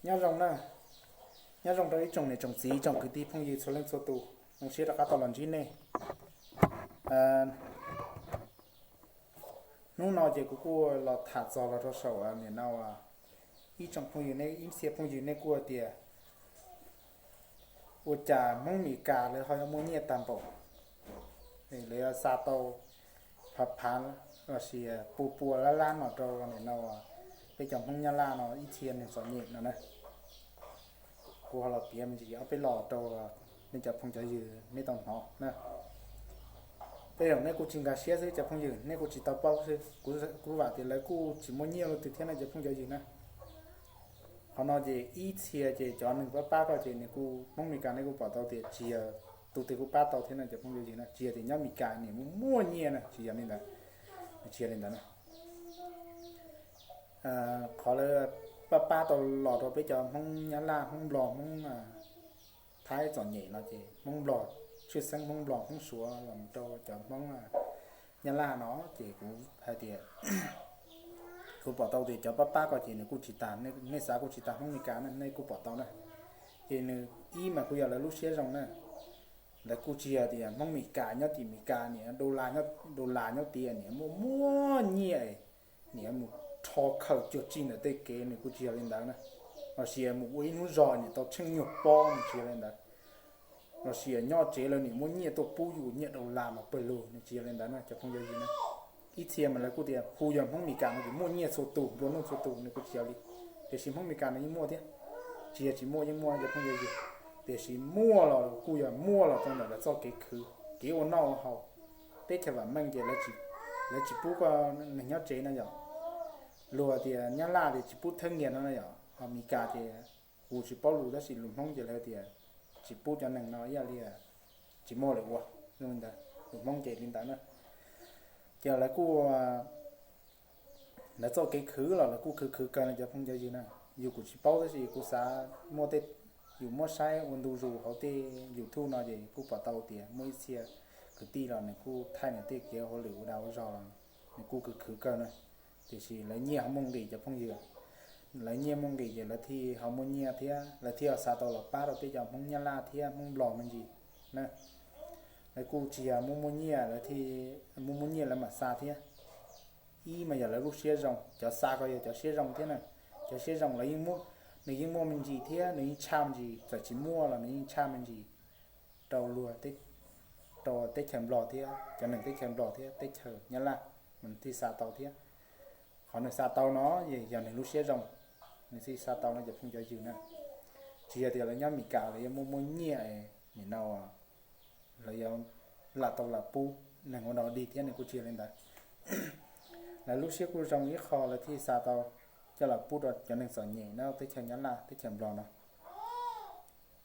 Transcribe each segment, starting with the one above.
Nyob zoo na, nyob zoo rau ib tsoom niam tsoom txiv, ib tsoom kwv tij phooj ywg txhua leej txhua tus, zoo siab rov qab tau los ntsib nej. Hnub no ces kuv kuj los tham txog los rau saum nim no ib tsoom phooj ywg, nej ib txhia phooj ywg nej kuj tias ua cas Hmoob Mes Kas lawv ho yuav muaj nyiaj tag npaum, lawv yuav xa tau phav phav los sis pua pua lab lab no rau nim no peb cov Hmoob Nyab Laj no ib txhia neeg txom nyem no na. Kuv ho los piav me ntsis ob peb lo rau nej cov phooj cov ywg nej tau hnov na. Tej zaum nej kuj tsis nkag siab xwb cov phooj ywg, nej kuj tsis tau paub xwb, kuv vam tias lawv kuj tsis muaj nyiaj luaj twg thiab no cov phooj cov ywg na. Qhov no ces ib txhia ces cov neeg pab pab koj ces nws kuj, Hmoob Mes Kas nej kuj pom tau tias tsis yog tus twg kuj pab tau thiab no cov phooj cov ywg na, tsis yog tias nyob Mes Kas nws muaj muaj nyiaj na, tsis yog li ntawd, tsis yog li ntawd na. Qhov lawv pab pab tau los rau peb cov Hmoob Nyab Laj, Hmoob Nplog, Hmoob Thaib txom nyem no ces Hmoob Nplog, tshwj xeeb Hmoob Nplog Hmoob Suav los rau cov Hmoob Nyab Laj no ces kuv hais tias kuv pom tau tias cov pab pab ko ces nws kuj tsis tas, nej xav kuj tsis tas Hmoob Mes Kas na, nej kuj pom tau na. Ces nws ib mas kuj yog lawv lub siab zoo na, lawv kuj tsis yog tias Hmoob Mes Kas nyob tim Mes Kas niam, dollar nyob tias niam muaj muaj nyiaj, niam mus rho khawm cuag tsij ntawm tej kev, nws kuj tsis yog li ntawd na. Los sis mus ua ib hnub zog niam tau tsheej nyuag pob, nws tsis yog li ntawd. Los sis nyob tsev lawv niam muab nyiaj tuaj pub yus nyiaj dollar mas pawg lug, nws tsis yog li ntawd na cov phooj ywg na. Ib txhia mas lawv kuj tias hu yog Hmoob Mes Kas no ces muaj nyiaj txhua tus, nplua nuj txhua tus, nws kuj tsis yog li. Tiam sis Hmoob Mes Kas no yeej muaj thiab, tsis yog tsis muaj, yeej muaj cov phooj ywg. Tiam sis muaj los kuj yog muaj los rau ntawm lawv txoj kev khwv, kev ua noj ua haus. Teb chaws vam meej ces lawv tsis pub koj neeg nyob tsev no yom. Luag tias Nyab Laj tias tsis pub thawj nyias no no yom, ho Mes Kas ces kuv tsis paub lus tab sis lus Hmoob ces lawv tias tsis pub cov neeg no ib yam li tsis muaj lawm ua, li ntawd, lus Hmoob ces li ntawd na. Ces lawv kuj, lawv txoj kev khwv los lawv kuj khwv khwv kawg no cov phooj cov ywg na. Yus kuj tsis paub tab sis kuv xav muaj tej, yus muab saib ua ntu zus hauv tej YouTube no ces kuj pom tau tias muaj ib txhia kwv tij los nws kuj thaij nws tej kev hauj lwm ua dag ua zog los nws kuj khwv khwv kawg na. Tiam sis lawv nyiaj ho muaj nqis cov phooj ywg, lawv nyiaj muaj nqis ces lawv thiaj ho muaj nyiaj thiab lawv thiaj xa tau los pab rau peb cov Hmoob Nyab Laj thiab Hmoob Nplog me ntsis na. Lawv kuj tsis yog muaj muaj nyiaj, lawv thiaj muaj muaj nyiaj lawv mam xa thiab. Ib mas yog lawv lub siab zoo, cov xa ko yog cov siab zoo thiab na. Cov siab zoo lawv yeej muaj, nws yeej muaj me ntsis thiab nws yeej tshaj me ntsis, txawm tsis muaj los nws yeej tshaj me ntsis rau luag, rau teb chaws Nplog thiab cov neeg teb chaws Nplog thiab teb chaws Nyab Laj, mas nws thiaj xa tau thiab. Qhov nws xa tau no yog nws lub siab zoo, nws thiaj xa tau no cov phooj cov ywg na. Tsis yog tias lawv nyob Mes Kas lawv yuav muaj muaj nyiaj, nim no lawv yuav lam tau lam pub neeg ua dog dig thiab, nws kuj tsis yog li ntawd. Lawv lub siab kuj zoo ib qho lawv thiaj xa tau coj los pub rau cov neeg txom nyem nyob teb chaws Nyab Laj teb chaws Nplog no.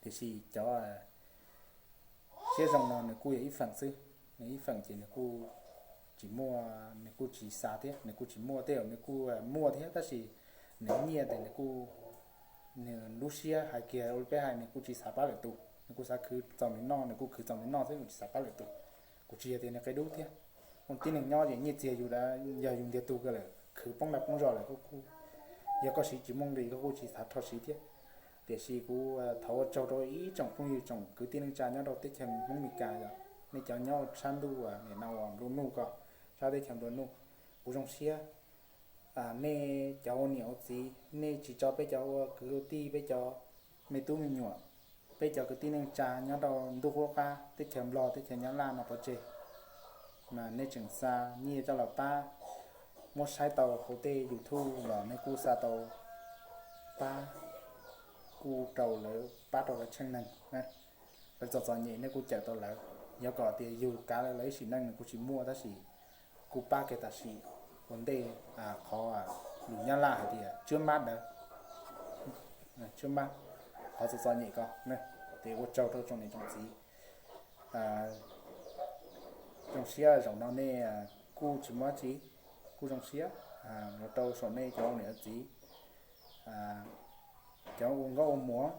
Tiam sis cov siab zoo no nws kuj yog ib feem xwb, nws ib feem ces nws kuj tsis muaj, nws kuj tsis xa thiab, nws kuj tsis muaj, tej zaum nws kuj muaj thiab tab sis nws nyiaj ces nws kuj, nws lub siab hais kiag ua li peb hais, nws kuj tsis xav pab lwm tus, nws kuj xav khwv txaus nws noj, nws kuj khwv txaus nws noj xwb, nws tsis xav pab lwm tus. Kuv tsis yog tias nws qia dub thiab, ua tib neeg nyob ces nyiaj txiag yus, yog yus ntiag tug kawg lawm, khwv poob dag poob zog lawm, yog koj siv tsis muaj nqis koj kuj tsis xav rho siv thiab. Tiam sis kuv thov ua tsaug rau ib tsoom phooj ywg tsoom kwv tij neej tsa nyob rau teb chaws Hmoob Mes Kas yom, nej cov nyob sab ntuj nim no uas nplua nuj ko, sab teb chaws nplua nuj, kuv zoo siab. Nej cov ua niam ua txiv, nej tsis tso peb cov ua kwv ua tij, peb cov me tub me nyuam, peb cov kwv tij neej tsa nyob rau ntuj qub qab teb chaws Nplog teb chaws Nyab Laj no pov tseg, mas nej tseem xa nyiaj coj los pab, muab saib tau hauv tej YouTube los nej kuj xa tau pab, kuj rau lawv pab rau lawv tsheej neeg, lawv txom txom nyem nej kuj cawm tau lawv. Yog kom tias yus kav lawv ib sim neej nws kuj tsis muaj tab sis kuj pab kiag tam sim ua ntej, qhov lus Nyab Laj hais tias trước mắt ntawd, trước mắt, qhov txom txom nyem ko. Ces ua tsaug rau tsoom niam tsoom txiv, zoo siab zaum no nej kuj tsis muaj dab tsi, kuj zoo siab los rau saum nej cov ua niam ua txiv, cov ua nkauj ua muam,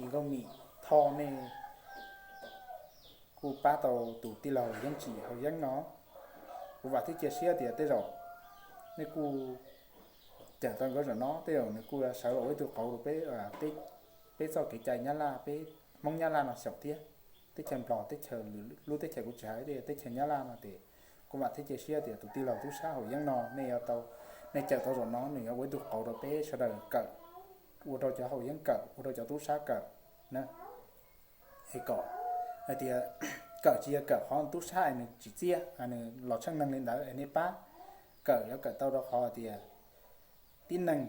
nkauj mim Thoj, nej kuj pab tau tus tij laug Yeeb Tsim Hauv Yeeb no. Kuv vam thiab cia siab tias tej zaum nej kuj tau nkawd zaum no tej zaum nws kuj sawv los ua ib tug qauv rau peb, peb txoj kev cai Nyab Laj, peb Hmoob Nyab Laj no xyaum thiab. Teb chaws Nplog, teb chaws, lub teb chaws kuv tsis hais, teb chaws Nyab Laj no ces kuv vam thiab cia siab tias tus tij laug tub sab Haus Yeeb no nej yuav tau, nej cawm tau zaum no nws yuav ua ib tug qauv rau peb sawv daws kawm, ua rau cov Haus Yeeb kawm, ua rau cov tub sab kawm na. Es kom hais tias kawm tsis yog kawm qhov tub sab es nws tsim txiaj, nws los tsheej neeg li ntawd es nej pab kawm, yuav kawm tau rau qhov tias tib neeg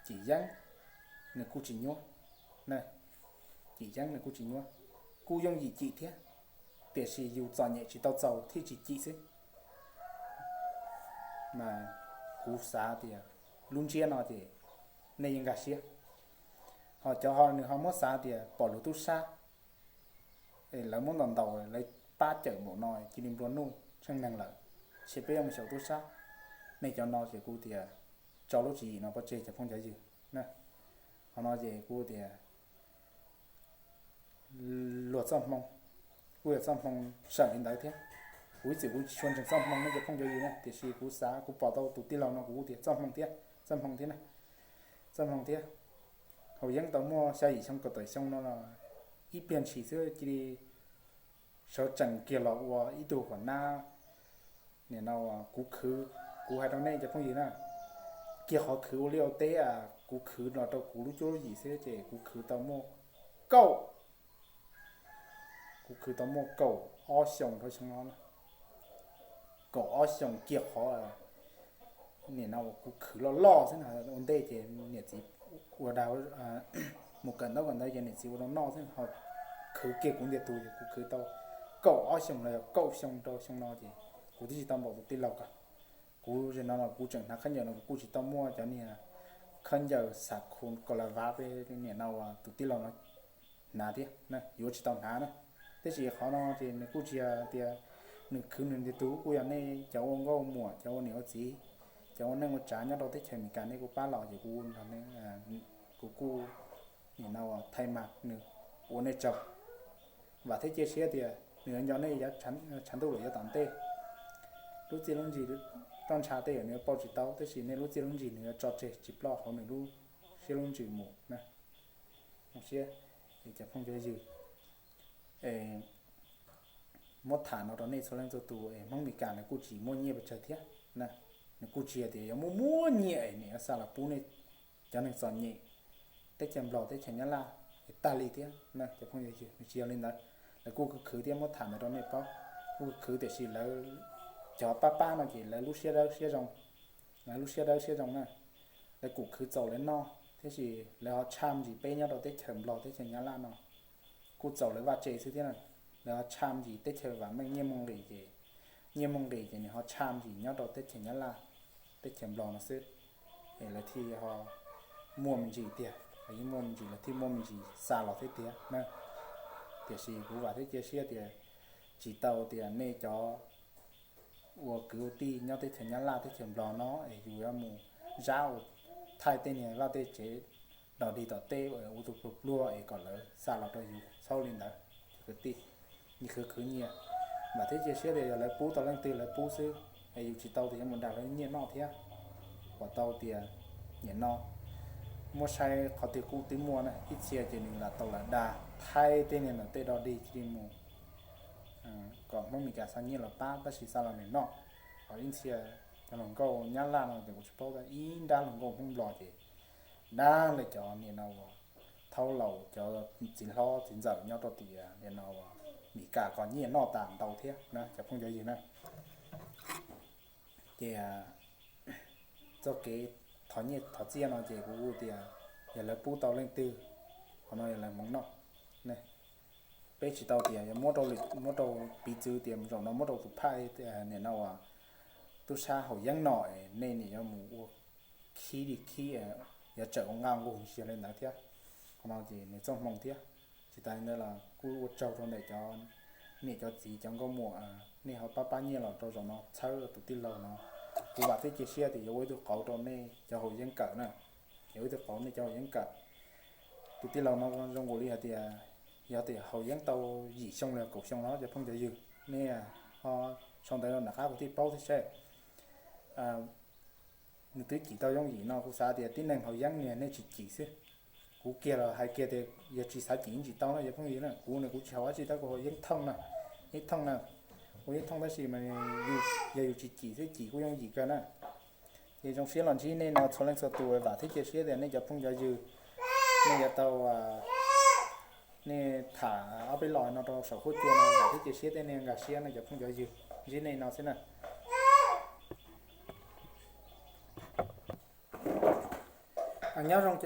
cim yeeb nws kuj tsis nyuaj, cim yeeb nws kuj tsis nyuaj, kuj yooj yim cim thiab, tiam sis yus txom nyem tsis tau txaus thiaj tsis cim xwb. Mas kuv xav tias lub ntsiab no ces nej yeej nkag siab. Ho cov ho nws ho muab xav tias pom luag tub sab, lawv muab ntaus ntaus, lawv pab cawm npaum no cia li nplua nuj tsheej neeg lawm, ces peb yuav mus xyaum tub sab. Nej cov no ces kuv tias tso lub tswv yim no pov tseg cov phooj cov ywg. Qhov no ces kuv tias luag txoj hmoo kuj yog txoj hmoo sawm li ntawd thiab. Kuv ib txwm kuv tsis tshua ntseeg txoj hmoo ne cov phooj cov ywg na, tiam sis kuv xav kuv pom tau tus tij laug no kuv tias txoj hmoo thiab, txoj hmoo thiab na, txoj hmoo thiab. Haus Yeeb tau muaj xya yim xyoo kaum tawm xyoo no los ib pliag ntshis xwb cia li sawv tsees kiag los ua ib tug huam nab. Nim no kuv khwv, kuv hais rau nej cov phooj ywg na, kiag qhov khwv ua liaj ua teb, kuv khwv los rau kuv lub cuab lub yim xwb ces kuv khwv tau muaj kaum, kuv khwv tau muaj kaum ob xyoos rau xyoo no, kaum ob xyoos kiag qhov nim no kuv khwv loj loj xwb na. Ua ntej ces niam txiv ua dag, mus kawm ntaub kawm ntawv ces niam txiv ua rau noj xwb, ho khwv kiag kuv ntiag tug ces kuv khwv tau kaum ob xyoos los yog kaum xyoo rau xyoo no ces kuv twb tsis tau npaum tus tij laug ko. Kuv zaum no los kuv tseem hnav khaub ncaws no kuv kuj tsis tau muaj cov niag khaub ncaws xam khu ko la vav peb nim no tus tij laug no hnav thiab, yuav tsis tau hnav na. Tab sis qhov no ces nws kuj tsis yog tias nws khwv nws ntiag tug, kuj yog nej cov ua nkauj muam, cov ua niam ua txiv, cov ua neej ua tsav nyob rau teb chaws Amelikas nej kuj pab los ces kuv, kuv kuj nim no thaij mag nws ua nej tsaug. Vam thiab cia siab tias nws yuav nco nej yav tshav ntuj lawm yav tom ntej. Lub txiaj lub ntsig roj ntsha tej yam nws yuav pauj tsis tau, tab sis nej lub txiaj lub ntsig nws yuav tso tseg tsis ploj hauv nws lub siab lub ntsws mus na. Zoo siab, cov phooj cov ywg, muab tham no rau nej txhua leej txhua tus es Hmoob Meskas nws kuj tsis muaj nyiaj pes tsawg thiab na, nws kuj tsis yog tias yuav muaj muaj nyiaj es nws yuav xa los pub nej cov neeg txom nyem teb chaws Nplog teb chaws Nyab Laj es tag li thiab na cov phooj cov ywg, nws tsis yog li ntawd. Lawv kuj khwv khwv thiab muab tham ntawd rau nej paub, kuj khwv khwv tiam sis lawv cov pab pab no ces lawv lub siab dawb siab zoo, lawv lub siab dawb siab zoo na, lawv kuj khwv txaus lawv noj, tiam sis lawv ho tshaj me ntsis peb nyob rau teb chaws Nplog teb chaws Nyab Laj no kuj txaus lawv vaj tse xwb thiab na. Lawv ho tshaj me ntsis teb chaws vam meej nyiaj muaj nqis ces, nyiaj muaj nqis ces nws ho tshaj me ntsis nyob rau teb chaws Nyab Laj, teb chaws Nplog no xwb, es lawv thiaj ho muaj me ntsis tiag, lawv yeej muaj me ntsis, lawv thiaj muaj me ntsis xa los thiab tiag na. Tiam sis kuv vam thiab cia siab tias tsis tau tias nej cov ua kwv ua tij nyob teb chaws Nyab Laj teb chaws Nplog no es yus yuav mus zab ua thaij tej niag vaj tej tsev dog dig tom teb ua tus pluag pluag es kom lawv xa los rau yus, txhob li ntawd cov kwv tij. Nyias khwv khwv nyias, vam thiab cia siab tias yog lawv pub tau leej twg lawv pub xwb, es yus tsis tau tias yuav mus dag lawv nyiaj noj thiab. Pom tau tias nim no muab saib qhov twg kuj twb muaj na, ib txhia ces nws lam tau lam dag thaij tej niag ntawm tej dog dig cia li mus kom Hmoob Meskas xa nyiaj los pab tab sis xa los nws noj. Ho ib txhia cov hluas nkauj Nyab Laj no ces kuv tsis paub, ib nrab hluas nkauj Hmoob Nplog ces dab li cov nim no uas thaub laus cov txiv hlob txiv ntxawm nyob rau tias nim no Meskas ko nyiaj noj tas ntau thiab na cov phooj cov ywg na. Ces txoj kev thov nyiaj thov txiaj no ces kuv tias yog lawv pub tau leej twg, qhov no yog lawv hmoov noj. Peb tsis tau tias yog muab rau, muab rau piv txwv tias zaum no muab rau tus phaj nim no uas tub sab Haus Yeeb no es nej nim yuav mus ua khib li khib, yuav tsawm ua nqaj nqug, tsis yog li ntawd thiab. Qhov no ces nws txoj hmoo thiab. Tsis tas li ntawd los kuj ua tsaug rau ntawm cov niam cov txiv cov nkauj muam, nej ho pab pab nyiaj los rau zaum no txhawb tus tij laug no. Kuv vam thiab cia siab tias yuav ua ib tug qauv rau nej cov Haus Yeeb kawm na, yuav ua ib tug qauv nej cov Haus Yeeb kawm. Tus tij laug no zoo nkaus li hais tias yog tias Haus Yeeb tau yim xyoo los kaum xyoo no cov phooj cov ywg, nej ho sau ntawv rau nram qab kuv thiaj paub thiab seb. nws twb cim tau yooj yim no, kuv xav tias tib neeg haus yeeb niag nej tsis cim xwb. Kuv kiag los hais kiag tias yog tsis xav cim yeej tsis tau na cov phooj ywg na. Kuv ne kuv tsis haus dab tsi tab kuv haus yeeb thooj na, yeeb thooj na. Kuv yeeb thooj tab sis mas yog yus tsis cim xwb, cim kuj yooj yim kawg na. Ces zoo siab los ntsib nej no txhua leej txhua tus, vam thiab cia siab tias nej cov phooj cov ywg, nej yuav tau, nej tham ob peb los no rau saum huab cua no, vam thiab cia siab tej nej nkag siab no cov phooj cov ywg. Ntsib nej no xwb na. Nyob zoo